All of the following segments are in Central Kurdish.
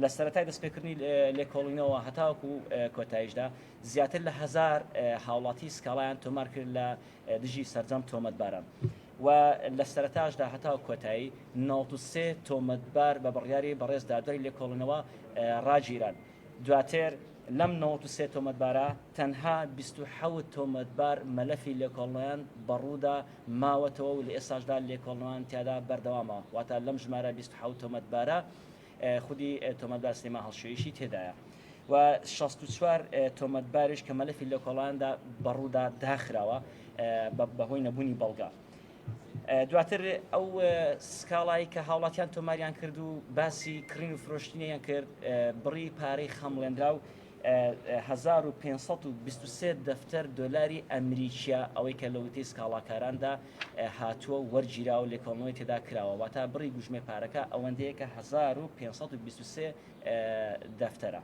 لە سەرەتای دەستپێکردنی لێکۆڵینەوە هەتاوەکو کۆتاییشدا زیاتر لە 1000 هاوڵاتی سکاڵایان تۆمار کرد لە دژی سەرجەم تۆمەتباران و لە سەرەتاشدا هەتاو کۆتایی 93 تۆمەتبار بە بڕیاری بەڕێز دادوەری لێکۆڵینەوە ڕاگیران. دواتر لەم 93 تۆمەتبارە تەنها 27 تۆمەتبار مەلەفی لێکۆڵنەوەیان بەڕوودا ماوەتەوە و لە ئێستاشدا لێکۆڵنەوەیان تیادا بەردەوامە، واتە لەم ژمارە 27 تۆمەتبارە خودی تۆمەتبار سلێمان هەڵشۆییشی تێدایە و 64 تۆمەتباریش کە مەلەفی لێکۆڵاندا بەڕوودا داخراوە بەهۆی نەبوونی بەڵگە. دواتر ئەو سکاڵای کە هاوڵاتیان تۆماریان کرد و باسی کڕین و فرۆشتنیان کرد بڕی پارەی خەمڵێنراو 1523 دەفتەر دۆلاری ئەمریکیا ئەوەی کە لە وتەی سکاڵاکاراندا هاتووە و وەرگیراوە لێکۆڵنەوەی تێدا کراوە، واتا بڕی گوژمەی پارەکە ئەوەندەیە کە 1523 دەفتەرە.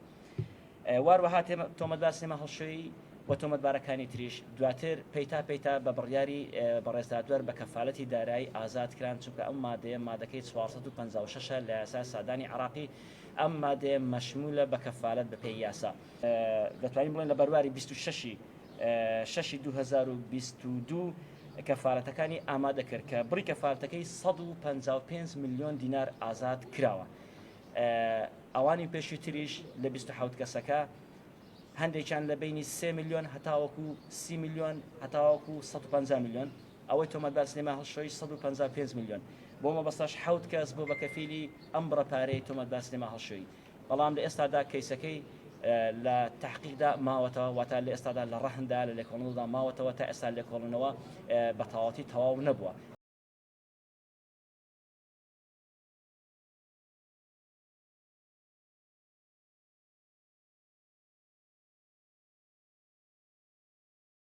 واروەها تۆمەتبار سلێمان هەڵشۆیی و تۆمەتبارەکانی تریش دواتر پەیتا پەیتا بە بڕیاری بەڕێز دادوەر بە کەفالەتی دارایی ئازاد کران، چونکە ئەم مادەیە مادەکەی 456 لە یاسای سادانی عێراقی، ئەم مادەیە مەشمولە بە کەفالەت بەپێی یاسا. دەتوانین بڵێین لە بەرواری 26 ی شەشی 2022 کەفالەتەکانی ئامادە کرد کە بڕی کەفالەتەکەی 155 ملیۆن دینار ئازاد کراوە. ئەوانی پێشووتریش لە 27 کەسەکە هەندێکیان لە بینی 3 ملیۆن هەتاوەکو 30 ملیۆن هەتاوەکو 150 ملیۆن ئەوەی تۆمەتبار سلێمان هەڵشۆیی 155 ملیۆن بۆ مەبەستەش حەوت کەس بۆ بە کەفیلی ئەم بڕە پارەی تۆمەتبار سلێمان هەڵشۆیی بەڵام لە ئێستادا کەیسەکەی لە تحقیقدا ماوەتەوە، واتە لە ئێستادا لە ڕەهندا لە لێکۆڵنەوەدا ماوەتەوە، تا ئێستا لێکۆڵینەوە بە تەواوەتی تەواو نەبووە.